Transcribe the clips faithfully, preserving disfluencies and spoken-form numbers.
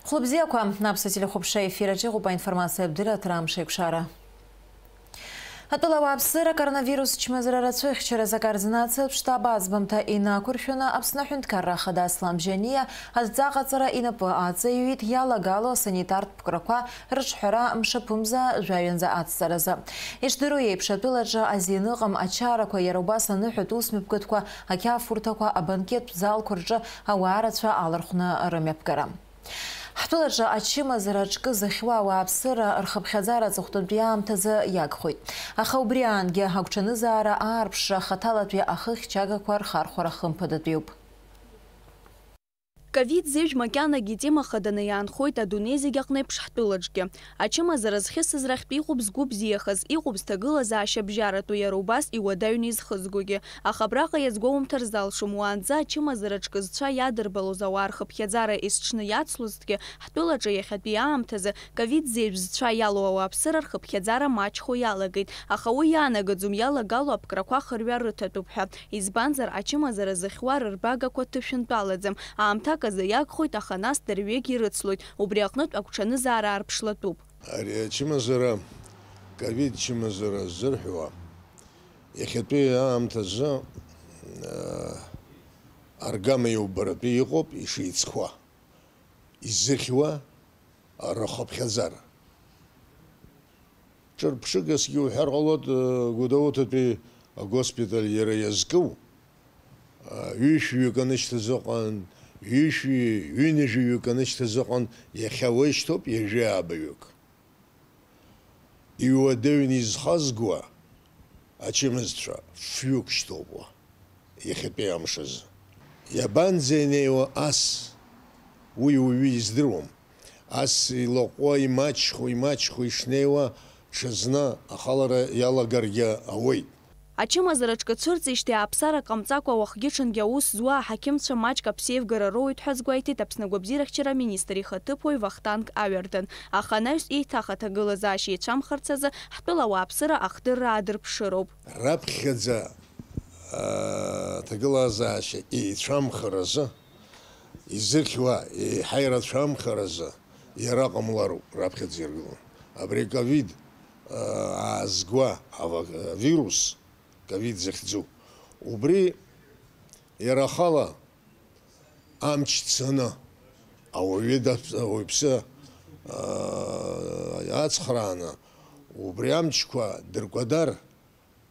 Хәлыбзиақәа, Аԥсуа телехәаԥшра ефир аҿы иҟоуп аинформациатә дырраҭара Амш еиқәшара. Атәыла ауааԥсыра коронавирус чмазара рацәыхьчаразы акоординациатә штаб аӡбамҭа инақәыршәаны Аԥсны аҳәынҭқарра ахада Аслан Бжьаниа адҵаҟаҵара инапы аҵаҩит иалагало асанитартә ԥкрақәа рыҿҳәара мшаԥымза жәаҩанӡа ацҵаразы. Ишдыру еиԥш, атәылаҿы азин ыҟам ачарақәа, иара убас аныҳәатә усмҩаԥгатәқәа, ақьафурҭақәа, абанкеттә залқәа рҿы ауаа рацәа алархәны рымҩаԥгара. Ҳтәылаҿы ачымазара аҿкы зыхьуа ауааԥсыра рхыԥхьаӡара аҵыхәтәантәи аамҭазы иагхоит. Аха убри аангьы агәҽанызаара аарԥшра, ахаҭалатәи ахыхьчагақәа рхархәара хымԥадатәиуп. Ковид зежә макьанагьы итема хаданы иаанхоит адунеи зегь аҟны еиԥш ҳтәылаҿгьы. Ачымазара зхьысыз рахьтә иҟоуп згәы бзиахаз, иҟоуп зҭагылазаашьа бжьаратәу, иара убас иуадаҩны изхызгогьы. Аха абраҟа иазгәоумҭар залшом, уаанӡа ачымазара ҿкызцәа иадырбалоз ауаа рхыԥхьаӡара есҽны иацлозҭгьы, ҳтәылаҿы иахьатәи аамҭазы ковид зежә зцәа иалоу ауааԥсыра рхыԥхьаӡара маҷхо иалагеит, аха уи иаанагаӡом иалагало аԥкрақәа хырҩа рыҭатәуп ҳәа, избанзар, ачымазара зыхьуа рырбагақәа ҭышәынтәалаӡам, аамҭак азы иагхоит, аха нас дырҩегь ирыцлоит, убри аҟнытә агәҽанызаара аарԥшлатәуп. Ари ачымазара, ковид чымазара ззырҳәуа, иахьатәи аамҭазы, аа, аргама иубаратәы иҟоуп ишеиҵхуа, изыхьуа рыхыԥхьаӡара. Ҿырԥшыгасгьы уҳәар ҟалоит, э, Гәдоуҭатәи агоспиталь иара иазкыу, а, ҩышәҩык анышьҭаз ыҟан, ҩышәи ҩынҩажәаҩык анышьҭаз ыҟан, иахьа уеишьҭоуп ҩажәи аабаҩык. Иуадаҩны изхазгуа ачымазцәа фҩык шьҭоуп уа, иахьатәи амш азы. Иабанӡа инеиуа ас, уи уаҩы издыруам. Ас илаҟәуа, имаҷхо, имаҷхо ишнеиуа, ҽазны ахалара иалагаргьы ауеит. Ачымазара ҿкы цәырҵижьҭеи ааԥсарак ҟамҵакәа уахгьы-ҽынгьы аус зуа аҳақьымцәа маҷк аԥсеивгара роуеит ҳәа азгәеиҭеит Аԥсны агәабзиарахьчара аминистр ихаҭыԥуаҩ Вахтанг Аҩардан. Аха анаҩс еиҭах аҭагылазаашьа еицәамхарц азы ҳтәыла ауааԥсыра ахдырра аадырԥшыроуп. Раԥхьаӡа, аа, аҭагылазаашьа еицәамхаразы, изыхьуа еиҳа ирацәамхаразы иара ҟамлароуп, раԥхьаӡа иргылон. Абри аковид, аа, аазгуа ава-, авирус, ковид захьӡу, убри иара ахала амч цаны, ауаҩы дап-, ауаҩԥсы, аа, ацхрааны, убри амчқәа дыркәадар,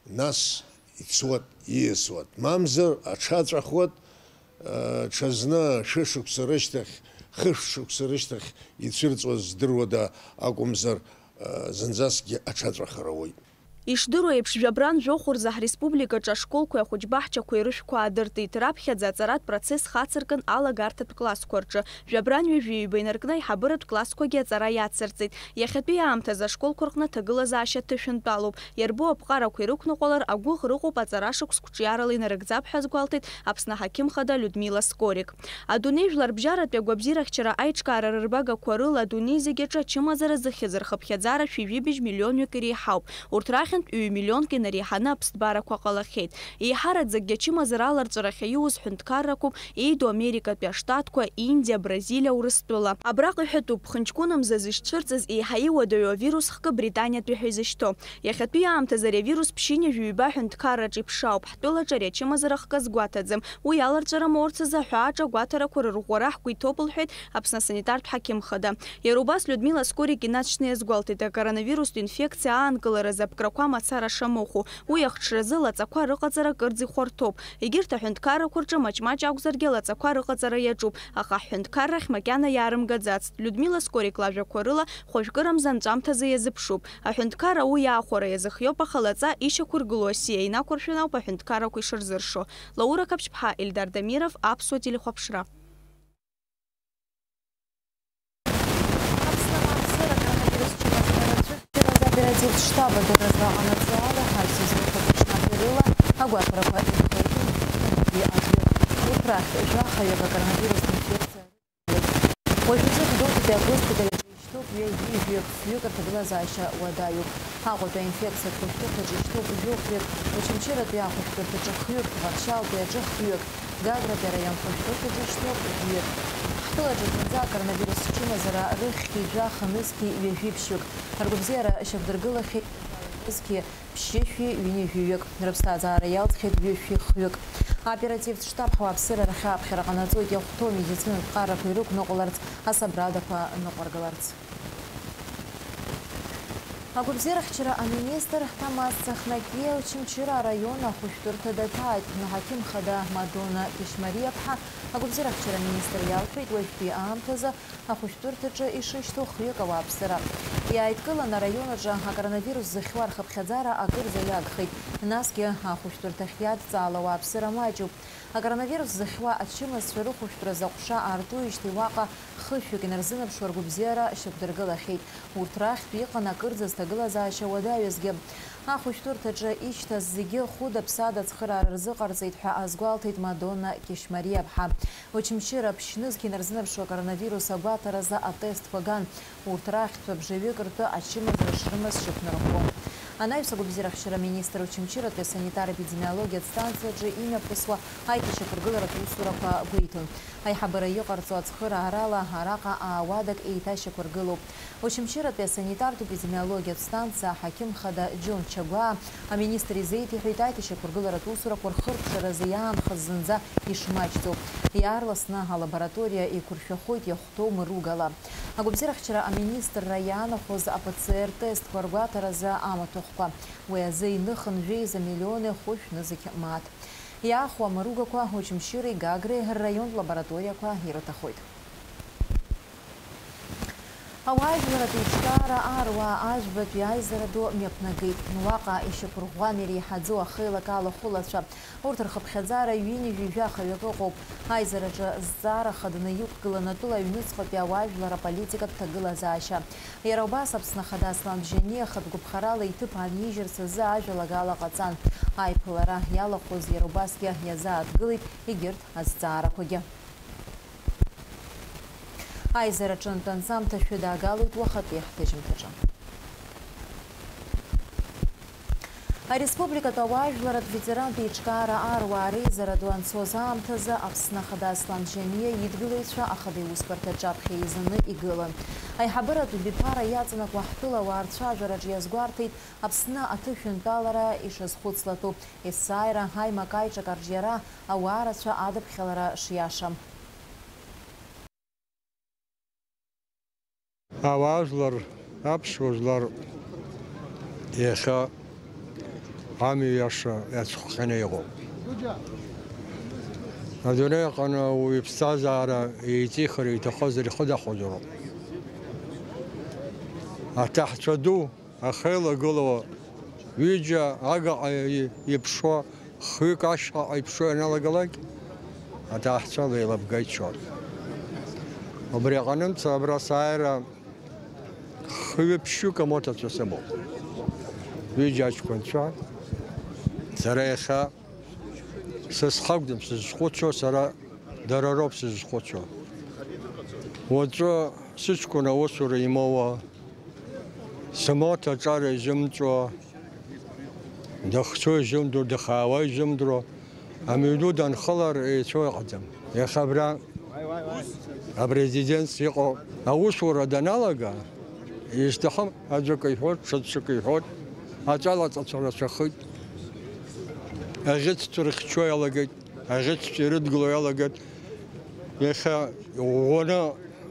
нас ицуат, ииасуат. Мамзар, аҽаҵәахуат, аа, ҽазны шәышықәса рышьҭахь, хышәшықәса рышьҭахь ицәырҵуаз здыруада акәымзар, аа, зынӡаскгьы аҽаҵәахар ауеит. Ишдыру еиԥш, жәабран жәохә рзы ҳреспубликаҿы ашколқәеи ахәыҷбаҳчақәеи рышәқәа аадыртит, раԥхьаӡа аҵаратә процесс хацыркын алагарҭатә классқәа рҿы. Жәабран ҩажәи ҩба инаркны аиҳабыратә классқәагьы аҵара иацырҵеит. Иахьатәи аамҭазы ашколқәа рҟны аҭагылазаашьа ҭышәынтәалоуп. Иарбоу аԥҟарақәа ирықәныҟәалар агәыӷра ыҟоуп, аҵара шықәс қәҿиарала инарыгӡап ҳәа азгәалҭеит Аԥсны аҳақьым хада Людмила Скорик. Адунеи жәларбжьаратәи агәабзиарахьчара аиҿкаара рырбагақәа рыла адунеи зегь аҿы ачымазара зыхьыз рхыԥхьаӡара шәи жәибжь миллионҩык иреиҳауп. Урҭ рахьынтә ҩ-миллионк инареиҳаны аԥсҭбарақәа ҟалахьеит. Еиҳараӡакгьы ачымазара аларҵәарахь иаиуз ҳәынҭқаррақәоуп Еиду Америкатәи Аштатқәа, Индиа, Бразилиа, Урыстәыла. Абраҟа иҳәатәуп, ԥхынҷкәынамза зышцәырҵыз еиҳа иуадаҩу авирус хкы Британиатәи ҳәа изышьҭоу. Иахьатәи аамҭазы ари авирус ԥшьынҩажәи ҩба ҳәынҭқарраҿы иԥшаауп. Ҳтәылаҿы ари ачымазара хкы азгәаҭаӡам. Уи аларҵәара моурц азы аҳәааҿа агәаҭарақәа рырӷәӷәара ҳгәы иҭоуп, лҳәеит Аԥсны асанитартә ҳақьым хада. Иара убас Людмила Скорик инаҵшьны иазгәалҭеит, акоронавирустә инфекциа аанкыларазы аԥкрақәа мацара шамыхәо. Уи ахҽразы лаҵақәа рыҟаҵара кырӡа ихәарҭоуп. Егьырҭ аҳәынҭқаррақәа рҿы маҷ-маҷ акәзаргьы алаҵақәа рыҟаҵара иаҿуп, аха ҳҳәынҭқаррахь макьана иаарымгаӡацт. Людмила Скорик лажәақәа рыла, хәажәкырамза анҵәамҭазы иазыԥшуп. Аҳәынҭқарра уи иаахәара иазыхиоуп, аха лаҵа ишьақәыргылоу асиа инақәыршәаны ауп аҳәынҭқаррақәа ишырзыршо. Лаура Қаԥшьԥҳа, Ильдар Дамиров, Аԥсуа телехәаԥшра. Аԥсны ауааԥсыра акоронавирус чымазара рацәыхьчаразы аоперативтә штаб адырразы аҟанаҵо ала, ҳаҩсызмҩақәа ԥшьнапҩы рыла агәаҭарақәа ирҭоит ҩынтәи аӡәы. Урҭ рахь жәахаҩык акоронавирус инфекциа рыцлеит. Уажәазы Гәдоуҭатәи агоспиталь аҿы ишьҭоуп ҩажәи жәаҩык, фҩык рҭагылазаашьа уадаҩуп. Аҟәатәи аинфекциатә хәышәтәырҭаҿы ишьҭоуп жәохәҩык, Очамчыратәи ахәышәтәырҭаҿы хҩык, Ҟарчалтәи аҿы хҩык. Гагратәи араион хәышәтәырҭаҿы ишьҭоуп жәҩык. Ҳтәылаҿы зынӡа акоронавирус чымазара рыхьгьы жәаха нызқьи ҩажәи ԥшьҩык. Ргәабзиара шьақәдыргылахьеит нызқьи ԥшьышәи ҩынҩажәиҩык. Рыԥсҭазаара иалҵхьеит ҩышәи хҩык. Аоперативтә штаб ҳауааԥсыра рахь аԥхьара ҟанаҵоит, иахәҭоу амедицинатә ҟарақәа ирықәныҟәаларц, асабрадақәа ныҟәаргыларц. Агәабзиарахьчара аминистр Ҭамаз Цахнакиа Очамчыра араион ахәышәтәырҭа даҭааит. Аҳақьым хада Мадона Кьышьмариаԥҳа агәабзиарахьчара аминистр иалҳәеит, уажәтәи аамҭазы ахәышәтәырҭаҿы ишышьҭоу хҩык ауааԥсыра. Иааидкылан араион аҿы акоронавирус зыхьуа рхыԥхьаӡара акырӡа иагхеит, насгьы ахәышәтәырҭахь иадҵаала ауааԥсыра маҷуп. Акоронавирус зыхьуа ачымазцәа рыхәышәтәразы аҟәша аартуижьҭеи уаҟа хышәҩык инарзынаԥшуа ргәабзиара шьақәдыргылахьеит. Урҭ рахьтә иҟан акырӡа зҭагылазаашьа уадаҩызгьы. Ахәышәтәырҭаҿы ишьҭаз зегьы хәыда-ԥсада ацхыраара рзыҟарҵеит ҳәа азгәалҭеит Мадонна Кьышьмариаԥҳа. Очамчыра ԥшьнызқь инарзынаԥшуа акоронавирус агәаҭаразы атестқәа ган. Урҭ рахьтә абжаҩык ртәы ачымазара шрымаз шьақәнарӷәӷәон. Анаҩс агәабзиарахьчара аминистр Очамчыратәи асанитар-епидемиологиатә станциаҿы имҩаԥысуа аиҭашьақәыргыларатә усурақәа гәеиҭон. Аиҳабыра иҟарҵо ацхыраарала араҟа аауадак еиҭашьақәыргылоуп. Очамчыратәи асанитартә епидемиологиатә станциа аҳақьым хада Џьон Чагәаа аминистр изеиҭеиҳәеит аиҭашьақәыргыларатә усурақәа рхыркәшаразы иаанхаз зынӡа ишмаҷӡоу. Иаарласны алабораториа еиқәыршәахоит иахәҭоу мыругала. Агәабзиарахьчара аминистрра иаанахәоз а-П Ц Р тестқәа ргәаҭаразы амаҭәахәқәа. Уи азы иныхынҳәеи за миллиони хәышә нызқь мааҭ. Иаахәо амаругақәа Очамчыреи Гагреи рраионтә лабораториақәа ирыҭахоит. Ауаажәларратә еиҿкаара аруаа ажәбатәи аизара ду мҩаԥнагеит. Уаҟа ишьақәырӷәӷәан иреиҳаӡоу ахеилак алахәылацәа. Урҭ рхыԥхьаӡара ҩынҩажәи жәаха ҩык ыҟоуп. Аизараҿы зҵаара хаданы иқәгылан атәыла аҩныҵҟатәи ауаажәлар аполитикатә ҭагылазаашьа. Иара убас Аԥсны Ахада Аслан Бжьаниа хатә гәаԥхарала иҭыԥ аанижьырц азы ажәалагала ҟаҵан. Аиԥылара иалахәыз иара убасгьы иазааҭгылеит егьырҭ азҵаарақәагьы. Аизара аҿынтә анҵамҭа шәыдаагалоит уахатәи ҳҭыжьымҭаҿы. Ареспубликатә ауаажәларратә ветерантә еиҿкаара аруаа реизара ду анцоз аамҭазы Аԥсны Ахада Аслан Бжьаниа идгылаҩцәа Ахада иусбарҭаҿы аԥхьа еизаны игылан. Аиҳабыратә биԥара иаҵанакуа ҳтәыла ауаа рцәажәараҿы иазгәарҭеит Аԥсны аҭышәынтәалара ишазхәыцлатәу, есааира аимак-аиҿак арҿиара, ауаа рацәа адыԥхьалара шиашам. Ауаажәлар, аԥсуа жәлар иахьа амҩа иаша иацәхҟьаны иҟоуп. Адунеи аҟны ауаҩы иԥсҭазаара еиҵихыр иҭахызар ихы дахәаӡароуп. Аҭаҳцәа ду ахьеилагылоу ҩыџьа агаҟа иԥшуа, хҩык ашьхаҟа иԥшуа ианалагалак, аҭаҳцәа леилабгеит шьоук. Убри аҟнынӡа абра сааира хҩы-ԥшьҩык амоҭацәа сымоуп. Ҩыџьа аҷкәынцәа, сара иахьа са схы акәӡам сызхәыцуа, сара дара роуп сызхәыцуа. Уаҵәы сыҷкәын аусура имоуа, сымоҭа аҿар изымҵәо, дахьцо изымдыруа, дахаауа изымдыруа, амҩаду данхылар еицәоу ыҟаӡам. Иахьа абра, апрезидентс иҟоу аусура даналага, изҭахым аӡәк иҳәоит, ҽаӡәк иҳәоит, аҵәалаҵацәа рацәахеит, аӷьыццәа рыхьчо иалагеит. Аӷьычцәа ирыдгыло иалагеит. Иахьа ӷәӷәаны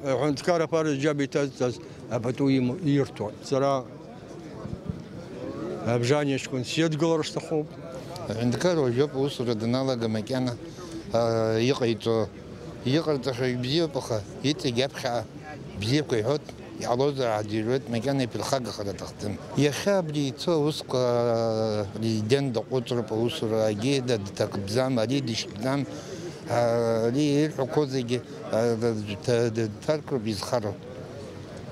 аҳәынҭқар аԥара џьаб иҭазҵаз апату имоу ирҭоит. Сара Абжьани ҷкәын сидгылар сҭахуп. Аҳәынҭқар уажәоуп аусура даналага макьана, аа, иҟаиҵо, иҟарҵахьоу ибзиоуп, аха иҵегь аԥхьаҟа бзиақәа иҳәоит. Иҟалозар ҳдыруеит, макьана иԥырхагахар аҭахӡам. Иахьа абри ицо аусқәа апрезидент даҟәыҵроуп, аусурагьы дҭакӡам, ари дышьҭӡам, ари ирҳәақәо зегьы, а, дҭаркроуп, изхароуп.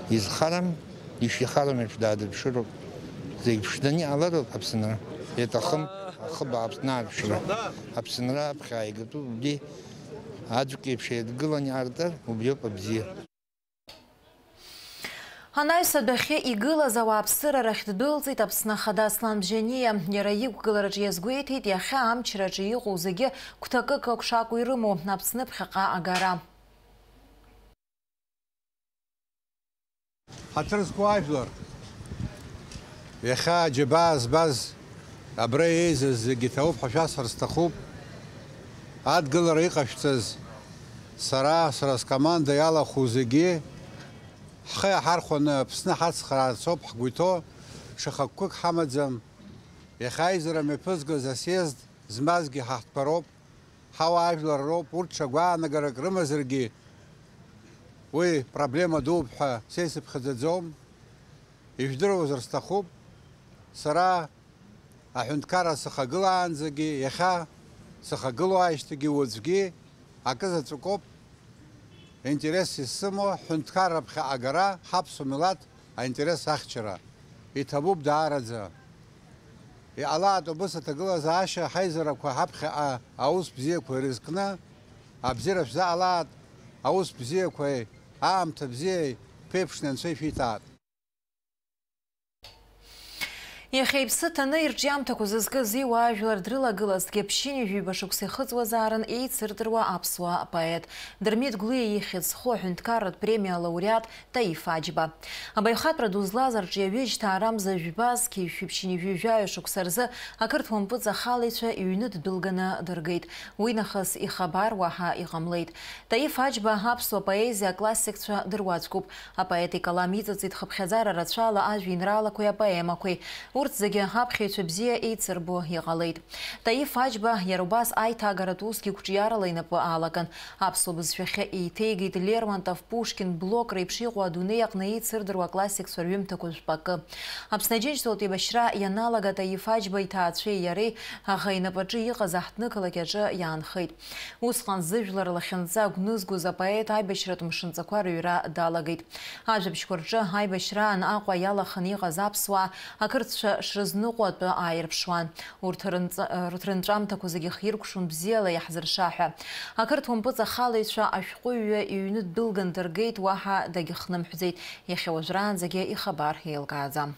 Изхарам, ишихарам еиԥш даадырԥшыроуп. Зегь ԥшӡаны иҟалароуп Аԥсынра. Иаҭахым ахыб Аԥсны аарԥшра. Аԥсынра аԥхьа ааигатәуп, убри аӡәк еиԥш еидгылан иҟарҵар, убриоуп абзиа. Анаҩс адәахьы игылаз ауааԥсыра рахь ддәылҵит Аԥсны Ахада Аслан Бжьаниа. Иара иқәгылараҿы иазгәеиҭеит, иахьа амчраҿы иҟоу зегьы гәҭакык акәшакәа ирымоу, Аԥсны ԥхьаҟа агара. Ҳаҭыр зқәу ажәлар, иахьа аџьабаа збаз, абра еизаз зегьы ҭабуп ҳәа шәасҳәар сҭахуп. Адгылара иҟашәҵаз, сара, сара скоманда иалахәу зегьы, ҳхы иаҳархәаны Аԥсны ҳацхраарц ауп ҳгәы иҭоу, ҽа хықәкык ҳамаӡам. Иахьа аизара мҩаԥызгаз асъезд змазгьы ҳа ҳтәқәа роуп, ҳауаажәлар роуп, урҭ ҽа гәаанагарак рымазаргьы, уи проблема дууп ҳәа са исыԥхьаӡаӡом. Ижәдыруазар сҭахуп, сара аҳәынҭқарра сахагылаанӡагьы, иахьа сахагылоу аишьҭагьы, уаҵәгьы акы заҵәык ауп. Интерес исымоу ҳҳәынҭқарра ԥхьаҟа агара, ҳаԥсуа милаҭ аинтерес ахьчара. Иҭабуп даараӡа. Иҟалааит убыс аҭагылазаашьа ҳаизарақәа ҳаԥхьаҟа аус бзиақәа ирызкны, абзиара шәзаҟалааит, аус бзиақәеи аамҭа бзиеи ԥеиԥшны Анцәа ишәиҭааит. Иахьа иԥсы ҭаны ирҿиамҭақәа зызкыз иуаажәлар дрылагылазҭгьы ԥшьынҩажәи ҩба шықәса ихыҵуазаарын еицырдыруа аԥсуа поет. Дырмит Гәлиа ихьӡ зху аҳәынҭқарратә премиа алауреат Таиф Аџьба. Абаҩхатәра ду злаз арҿиаҩы жьҭаарамза жәба зқьи жәшәи ԥшьынҩажәи жәаҩа шықәса рзы ақырҭуа мпыҵахалаҩцәа иҩны ддәылганы дыргеит. Уи нахыс ихабар уаҳа иҟамлеит. Таиф Аџьба аԥсуа поезиа аклассикцәа дыруаӡәкуп. Апоет икалам иҵыҵит хыԥхьаӡара рацәала ажәеинраалақәеи апоемақәеи. Урҭ зегьы аԥхьаҩцәа бзиа еицырбо иҟалеит. Таиф Аџьба иара убас аиҭагаратә усгьы қәҿиарала инапы алакын. Аԥсуа бызшәахьы еиҭеигеит Лермонтов, Пушкин, Блок реиԥш иҟоу адунеи аҟны еицырдыруа аклассикцәа рҩымҭақәа жәпакы. Аԥсны Аџьынџьтәылатә еибашьра ианалага Таиф Аџьба иҭаацәеи иареи аӷа инапаҿы иҟаз аҳҭнықалақь аҿы иаанхеит. Усҟан зыжәлар лахьынҵа агәнызгоз апоет аибашьратә мшынҵақәа рыҩра далагеит. Ажәабжьқәа рҿы аибашьраан Аҟәа иалаханы иҟаз аԥсуаа ақырҭцәа шрызныҟәо атәы ааирԥшуан. Урҭ рынҵ-, рҭырынҵәамҭақәа зегьы хиркәшон бзиала иаҳзырша ҳәа. Ақырҭуа мпыҵахалаҩцәа ашәҟәыҩҩы иҩны ддәылган дыргеит, уаҳа дагьыхнымҳәӡеит. Иахьа уажәраанӡагьы ихабар еилкааӡам.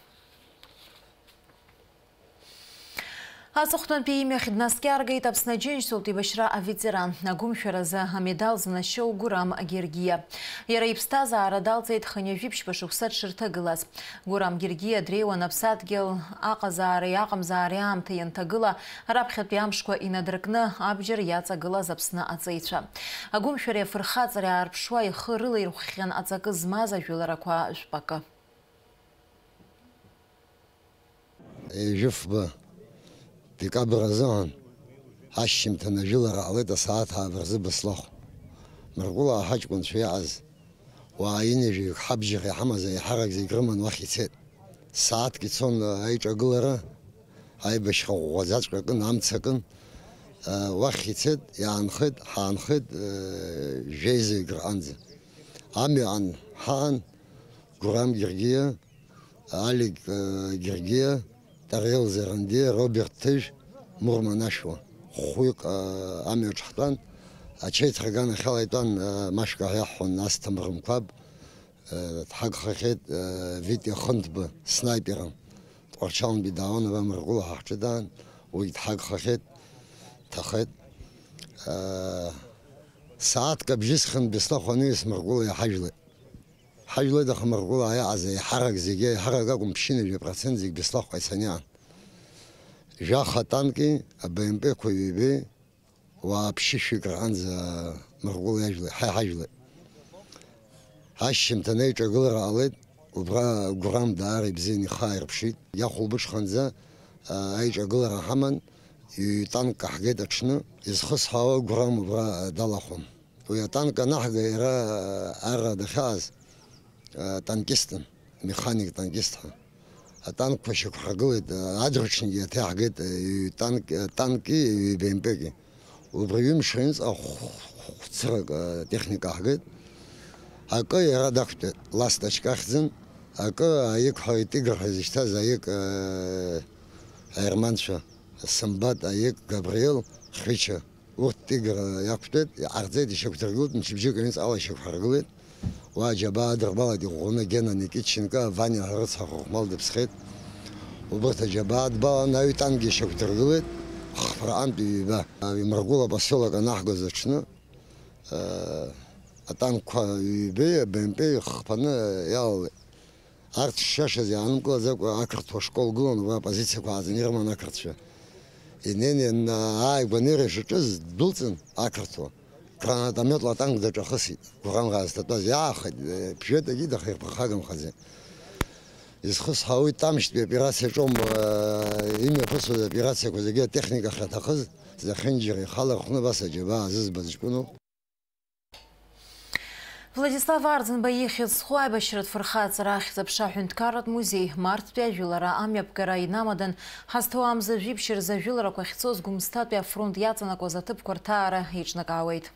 Аҵыхәтәантәи имҩахь днаскьаргеит Аԥсны Аџьынџьтәылатә еибашьра аветеран, агәымшәаразы амедал занашьоу Гурам Гергиа. Иара иԥсҭазаара далҵит хынҩажәи ԥшьба шықәса дшырҭагылаз. Гурам Гергиа дреиуан аԥсадгьыл аҟазаареи аҟамзаареи аамҭа ианҭагыла, раԥхьатәи амшқәа инадыркны абџьар иаҵагылаз Аԥсны аҵеицәа. Агәымшәареи афырхаҵареи аарԥшуа ихы рылаирхәхьан аҵакы змаз ажәыларақәа жәпакы. Ҩажәи фба декабр азыҳәан ашьжьымҭан ажәылара ҟалеит асааҭ ааба рзы Баслахә. Мыркәылаа ҳаҷкәынцәа иааз уаа ҩынҩажәаҩык ҳабџьар иҳамаз аиҳарак зегь рыман уахь ицеит. Сааҭк ицон аиҿагылара, аибашьра ӷәӷәаӡаҵәҟьа акын, амца акын. Уахь ицеит, иаанхеит, ҳаанхеит, жәеизаҩык рҟынӡа. Амҩа ан-, ҳаан, Гурам Гергиа, Алик, э, Гергиа, Тариел Зерандиа, Роберт Тыжә, Мур Манашуа. Хәҩык, э, амҩаҿ ҳтәан, ачеиҭра аганахьала итәан, э, Машка ҳәа иаҳҳәон, Асҭамыр Мқәаб, э, дҳагхахьеит, э, Витиа Хынҭба, снайперын. Тҟәарчалнтәи даауан, ара Мыркәыла ҳа ҳҿы даан, уигь дҳагхахьеит, дҭахеит. Э, сааҭк абжьысхьан Беслахә аниас Мыркәыла иҳажәлеит. Ҳажәлеит, аха Мыркәылаа иаҟаз аиҳарак зегьы, аиҳарак акәым, ԥшьынҩажәа процент зегь Беслахәҟа ицаны иаан. Жәаха танки, абаемпеқәа ҩбеи, уаа ԥшьышәҩык рҟынӡа Мыркәыла иажәлеит, ҳа иҳажәлеит. Ашьжьымҭан аиҿагылара ҟалеит, убра Гәырам даара ибзианы ихы ааирԥшит. Иахәылбыҽханӡа, а, аиҿагылара ҳаман, ҩ-танк ҟаҳгеит аҽны. Изхысҳәаауа Гәырам убра, а, далахәын. Уи атанк анаҳга иара, а, арра дахьааз, а, танкистын, механик танкист ҳәа. Атанкқәа шьақәҳаргылеит, а, адручникгьы иаҭеиҳгеит, а, ҩ-танк, а, танки, ҩ-бемпеки. Убри ҩымш рыҩныҵҟа хә-, хә-, хәцырак, а, техника ҳгеит. Акы иара дақәтәеит, ласточка ахьӡын, акы аик ҳәа, тигр ҳәа изышьҭаз аик, а, аерманцәа, Сымбат аик, Габриел, Хрича. Урҭ Тигр иақәтәеит, иҟарҵеит, ишьақәдыргылт, мчыбжьык аҩныҵҟала ишьақәҳаргылеит. Уа аџьабаа адырбалеит иӷәӷәаны Гена Никитченко, Ваниа ҳәа рыцҳа хыхәмал дыԥсхеит. Убырҭ аџьабаа адбалан аҩ танкгьы шьақәдыргылеит, хԥраҟантә ҩба. Имыргәыла апосиолок анаҳгоз аҽны, атанкқәа ҩбеи аб м п-и иххԥаны иалалеит. Арҭ шшашаз иаанымкылаӡакәа ақырҭуа школ гылан, уа апозициақәа ааҵаны ирыман ақырҭцәа. Инеины ианаа-, ааигәа анеира ишаҿыз ддәылҵын ақырҭуа. Гранатометла атанк даҿахысит, гәырӷьамӷаа зҭатәаз иаахеит, ԥжәеит егьи дахьирԥырхагамхаӡеит. Изхысҳауеит Тамшьтәи аоперациаҿоума, имҩаԥысуаз аоперациақәа зегьы атехника ахьаҭахыз, зехьынџьара ихала рхәны абас аџьабаа азызбаз ҷкәыноуп. Владислав Арӡынба ихьӡ зху аибашьратә фырхаҵара ахьӡ-аԥша аҳәынҭқарратә музеи марттәи ажәылара амҩаԥгара инамадан, ҳазҭоу амза жәибжь рзы ажәыларақәа ахьцоз Гәымсҭатәи афронт иаҵанакуаз аҭыԥқәа рҭаара еиҿнакаауеит.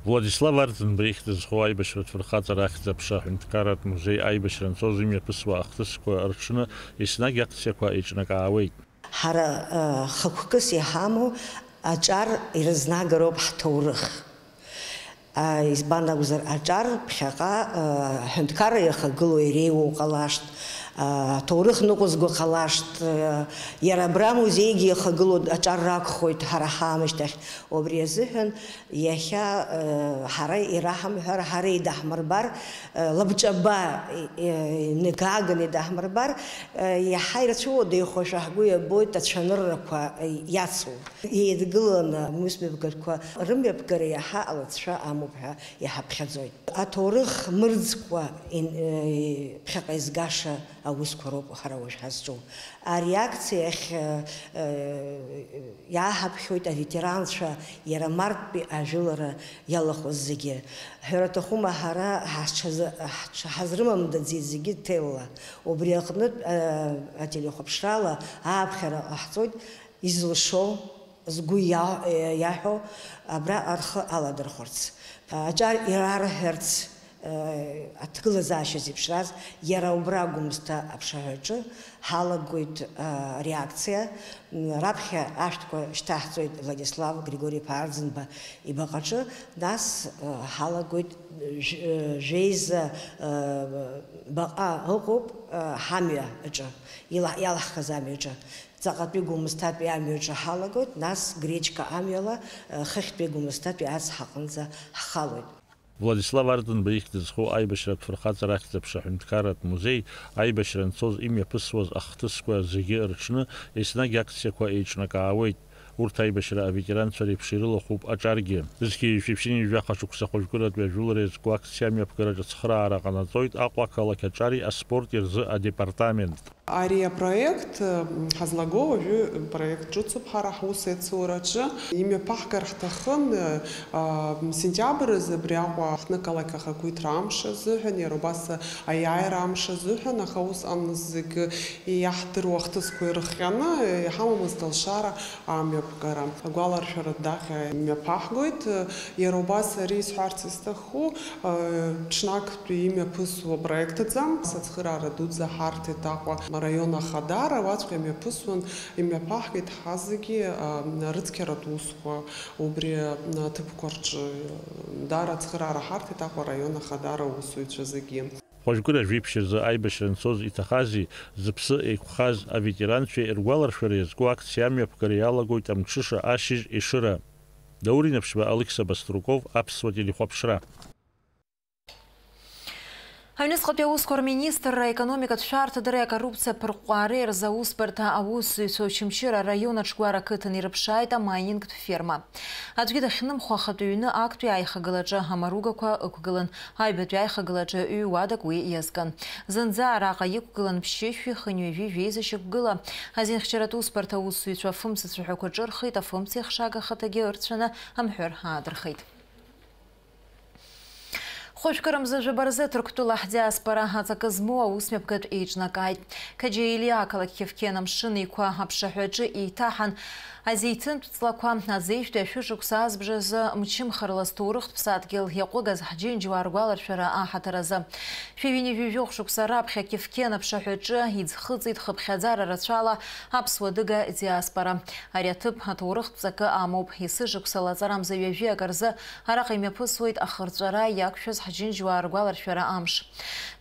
Владислав Арӡынба ихьӡ зху аибашьратә фырхаҵара ахьӡ-аԥша аҳәынҭқарратә музеи аибашьра анцоз имҩаԥысуа ахҭысқәа рҽны еснагь акциақәа еиҿнакаауеит. Ҳара, э, хықәкыс иҳамоу аҿар ирызнагароуп ҳҭоурых. А, избан акәзар, аҿар ԥхьаҟа, э, ҳәынҭқарра иахагылоу иреиуоу ҟалашт, а, аҭоурых ныҟәызго ҟалашт, э, иара абра амузеигьы иахагылоу аҿар ракәхоит ҳара ҳаамышьҭахь. Убри азыҳәан Иахьа, э, ҳара ираҳамҳәар, ҳара идаҳмырбар, э, лабҿаба, э, инагаганы идаҳмырбар, э, иаҳа ирацәоу, деихәашәа ҳгәы иабоит ацәаныррақәа, э, иацу. Еидгыланы аусмҩаԥгатәқәа рымҩаԥгара иаҳа алҵшәа амоуп ҳәа иҳаԥхьаӡоит. Аҭоурых мырӡкәа ин-, э, ԥхьаҟа изгаша аусқәа роуп ҳара уажә ҳазҿу. Ари акциа ахь, э, э, иааҳаԥхьоит аветеранцәа, иара марттәи ажәылара иалахәыз зегьы. Ҳәара аҭахума, ҳара ҳаҽазы-, ҳаҽ-, ҳазрымамдаӡеит зегьы ҭелла. Убри аҟнытә, э, ателехәаԥшрала ааԥхьара ҟаҳҵоит, изылшо, згәы иа-, иаҳәо абраҟа рхы аладырхәырц, аҿар ирарҳәарц, э, аҭгылазаашьа зеиԥшраз, иара убра Гәымсҭа аԥшаҳәаҿы ҳалагоит, э, реакциа. М, раԥхьа ашәҭқәа шьҭаҳҵоит Владислав Григори-иԥа Арӡынба ибаҟаҿы, нас, э, ҳалагоит жә-, э, жәеиза, э, баҟа ыҟоуп, э, ҳамҩа аҿы, ила-, иалаҳхыз амҩаҿы. Ҵаҟатәи Гәымсҭатәи амҩаҿы ҳалагоит, нас Гречка амҩала, э, хыхьтәи Гәымсҭатәи ацҳа аҟынӡа ҳхалоит. Владислав Арӡынба ихьӡ зху аибашьратә фырхаҵара ахьӡ-аԥша аҳәынҭқарратә музеи аибашьра анцоз имҩаԥысуаз ахҭысқәа зегьы рҽны еснагь акциақәа еиҿнакаауеит. Урҭ аибашьра аветеранцәа реиԥш ирылахәуп аҿаргьы. Зқьи жәшәи ԥшьынҩажәи жәаха шықәса хәажәкыратәи ажәылара иазку акциа амҩаԥгараҿы ацхыраара ҟанаҵоит Аҟәа ақалақь аҿари аспорти рзы адепартамент. Ари апроект, м, ҳазлаго уажәы проект ҿыцуп ҳара ҳус еицураҿы. Имҩаԥаҳгар ҳҭахын, а, м, сентиабр азы абри Аҟәа аҳҭнықалақь ахақәиҭра амш азыҳәан, иара убас аиааира амш азыҳәан, аха усҟан зегьы иаҳдыруа ахҭысқәа ирыхҟьаны, иҳамамызт алшара амҩаԥгара. Агәаларшәара даҟьа имҩаԥаҳгоит. Иара убас ари исҳәарц исҭаху, ы, ҽнактәи имҩаԥысуа проект аӡам. Ацхыраара дуӡӡа ҳарҭеит Аҟәа араион ахадара, уаҵәҟьа имҩаԥысуан, имҩаԥаҳгеит ҳазегьы, ы, рыцқьаратә усқәа убри, ы, аҭыԥқәа рҿы. Даара ацхыраара ҳарҭеит Аҟәа араион ахадара аусзуҩцәа зегьы. Хәажәкыра жәиԥшь рзы аибашьра анцоз иҭахази, зыԥсы еиқәхаз аветеранцәеи ргәаларшәара иазку акциа амҩаԥгара иалагоит амҽыша ашьыжь Ешыра. Даур Инаԥшьба, Алықьса Баструков, Аԥсуа телехәаԥшра. Аҩныҵҟатәи аусқәа рминистрра аекономикатә шәарҭадареи акоррупциа аԥырҟәаареи рзы аусбарҭа аусзуҩцәа Очамчыра араион Аҽгәара ақыҭан ирыԥшааит амайнингтә ферма. Аӡәгьы дахьнымхо ахатәы ҩны актәи аихагылаҿы амаругақәа ықәгылан. Аҩбатәи аихагылаҿы ҩ-уадак уи иазкын. Зынӡа араҟа иқәгылан ԥшьышәи хынҩажәи жәеиза шьақәгыла. Азинхьчаратә усбарҭа аусзуҩцәа афымца цәаҳәақәа ҿырхит, афымцеихшага ахаҭагьы ырцәаны амҳәыр аадырхеит. Хәажәкырамза жәаба рзы Ҭырқәтәыла ҳдиаспора аҵакы змоу аусмҩаԥгатә еиҿнакааит. Қаџьа Елиа ақалақь Қьефқьен амшын еиқәа аԥшаҳәаҿы еиҭаҳан, Азеиҭынтә ҵлақәа, азеижәтәи ашәышықәса азбжазы мчымхарла зҭоурыхтә ԥсадгьыл иаҟәыгаз ҳџьынџьуаа ргәаларшәара аҳаҭыр азы. Шәи ҩынҩажәи жәохә шықәса раԥхьа Кьыфқьен аԥшаҳәаҿы иӡхыҵит хыԥхьаӡара рацәала аԥсуа-адыга диаспора. Ари аҭыԥ аҭоурыхтә ҵакы амоуп. Есышықәсала аҵарамза ҩажәи акы рзы араҟа имҩаԥысуеит ахырҵәара иақәшәаз ҳџьынџьуаа ргәаларшәара амш.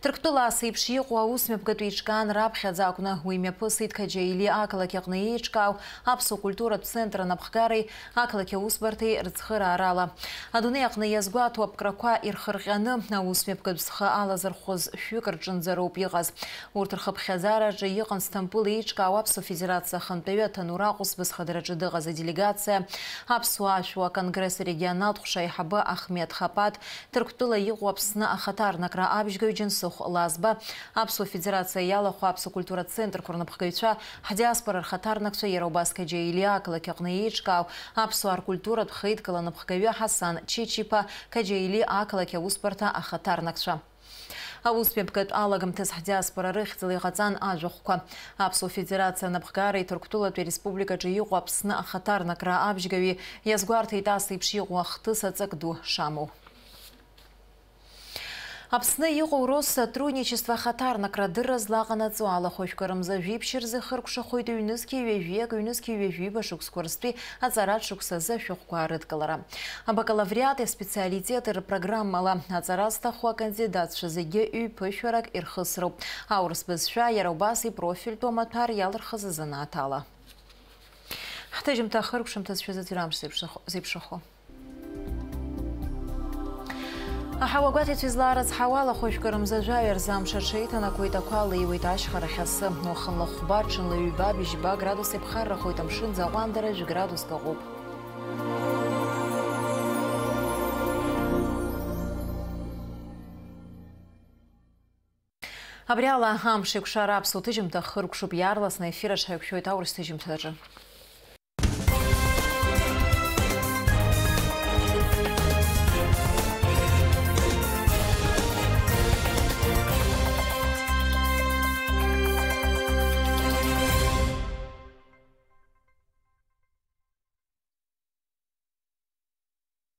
Ҭырқәтәыла ас еиԥш иҟоу аусмҩаԥгатә еиҿкаан раԥхьаӡа акәны уи мҩаԥысит Қаҷаели ақалақь аҟны еиҿкаау аԥсуа культуратә центр анапхгареи ақалақь аусбарҭеи рыцхыраарала. Адунеи аҟны иазгәаҭоу аԥкрақәа ирхырҟьаны, аусмҩаԥгатә зхы алазырхәыз шәҩык рҿынӡа роуп иҟаз. Урҭ рхыԥхьаӡараҿы иҟан Сҭампыл еиҿкаау Аԥсуа Федерациа ахантәаҩы Ҭанур Аҟәсба зхадара аҿы дыҟаз аделегациа, Аԥсуа ашәуа конгресс арегионалтә ҟәша аиҳабы Ахмед Хапат, Ҭырқәтәыла иҟоу Аԥсны ахаҭарнакра абжьгаҩ Џьансыхә Лазба, Аԥсуа Федерациа иалахәу аԥсуа культуратә центрқәа рнапхгаҩцәа, ҳдиаспора рхаҭарнакцәа, иара убас Қаҷаели ақалақь аҟны еиҿкаау аԥсуаа ркультуратә хеидкыла напхгаҩы Ҳасан Чичиԥа, Қаҷаели ақалақь аусбарҭа ахаҭарнакцәа. Аусмҩаԥгатә алагамҭаз ҳдиаспора рыхьӡала иҟаҵан ажәахәқәа. Аԥсуа Федерациа анапхгареи Ҭырқәтәылатәи Республикаҿы иҟоу Аԥсны ахаҭарнакра абжьгаҩи иазгәарҭеит ас еиԥш иҟоу ахҭыс аҵак ду шамоу. Аԥсны иҟоу Россотрудничество ахаҭарнакра адырра злаҟанаҵо алахәажәқәа рымза жәиԥшь рзы хыркәшахоит ҩнызқьи ҩажәи акы, ҩнызқьи ҩажәи ҩба шықәсқәа рзтәи аҵаратә шықәсазы ашәҟәқәа рыдкылара. Абакалавриат аспециалитет рпрограммала аҵара зҭаху акандидатцәа зегьы ҩԥышәарак ирхысроуп. Аурыс бызшәа, иара убас ипрофильтәу амаҭәар иалырхыз азанааҭ ала. Ҳҭыжьымҭа ахыркәшамҭазшәа зыӡырҩ амш зеиԥшрахо-, зеиԥшрахо. Аҳауа гәаҭеицәа излаарыцҳауа, алахәажәқәа рымза жәаҩа рзы амш аҽеиҭанакуеит, ақәа леиуеит ашьхарахь асы. Уахынла хәба, ҽынла ҩба, быжьба градус иԥхаррахоит, амшын аҟәандара жәградуск аҟоуп. Абри ала амш еиқәшара аԥсуа ҭыжьымҭа хыркәшоуп, иаарласны аефир аҿы ҳаиқәшәоит аурыс ҭыжьымҭаҿы.